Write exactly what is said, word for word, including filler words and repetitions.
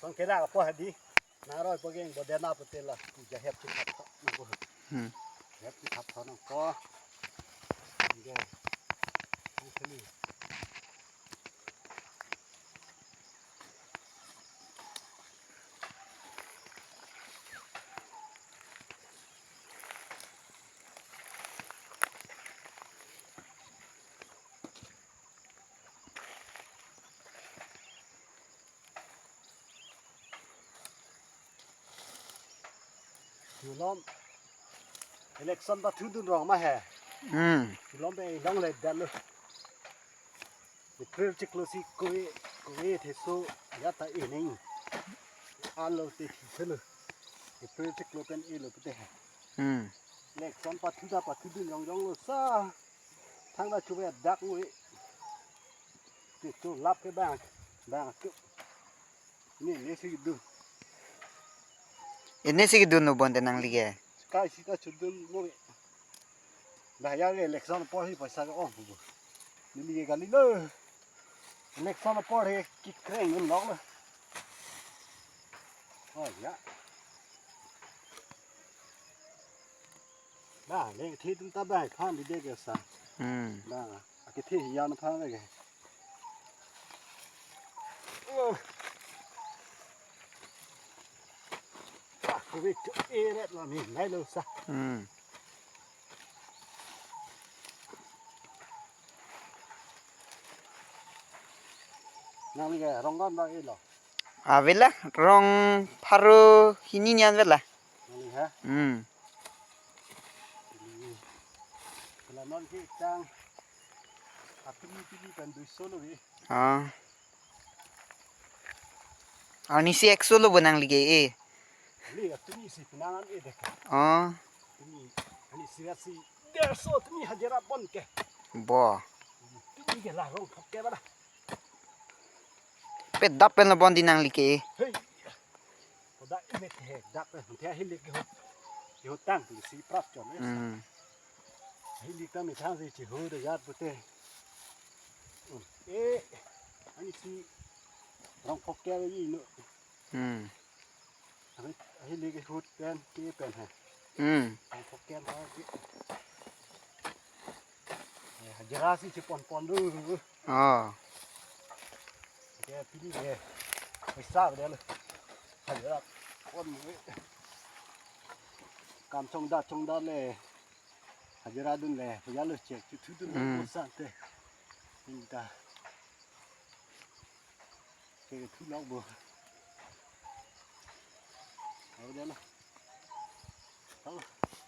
Ang kena apa hadi? Naroi pageng bodena putela. Kuja hep chithap nangpo. Hmm. Hep chithap nangpo. Oke. Ang kini. Chulom election pathudun rong ma he. Hmm. Chulom pe ilong le dan lo. April chiklo si kove kove theso ya ta ening. Alo te thithelo. April chiklo pen elo pute he. Hmm. Election pathuda pathudun rong rong lo sa. Thangta chuve dak ngui. Te chu lap ke bang. Bang chu. Ni ni si du. Ini si dun nu bonte nangli ke. Kai sita chudun ngui. Dah ya ke election apor hi paisa ke ong bu. Neli ke kali lo. Election apor hi kikreng nun lok lo. Oh ya. Dah, le thi tum ta bai phan di de ke sa. Hmm. Dah, akithi hiyan phan le ke. Oh. Ah, covid chu eret lo ni, nai lo sa. Hmm. Nangli ke rong gon ba elo. Avela, rong pharo hini nian vela. Nangli ha? Hmm. Kala non ke chang. Apini pini kan dui solo vi. Ah. Arnisi ek solo bo nangli ke e. Li atumi si penangan e dek. Ah. Tumi, ani sira si derso tumi hajira pon ke. Bo. Tumi ke la rong thok ke bala. Pe dap pen lo bon di nangli ke. Hei. Pada imet he dap he. Te hilik ke ho. Ho tang si prap chon. Hmm. Hilik ta mi thang si chi ho de yat pute. Hmm. E, ani si rong thok ke yi no. Hmm. Ahi, ahi lagi hut pen, ke pen ha. Hmm. Ang poken ha, ke. Eh, hajira si chepon pon du. Oh. Ke pini ke. Paisa dia lo. Hajira pon mo. Kam chongda chongda le. Hajira dun le. Ya lo chek chu thu dun. Hmm. Mo sa te. Inta. Ke thu lok bo. Aw dia lo.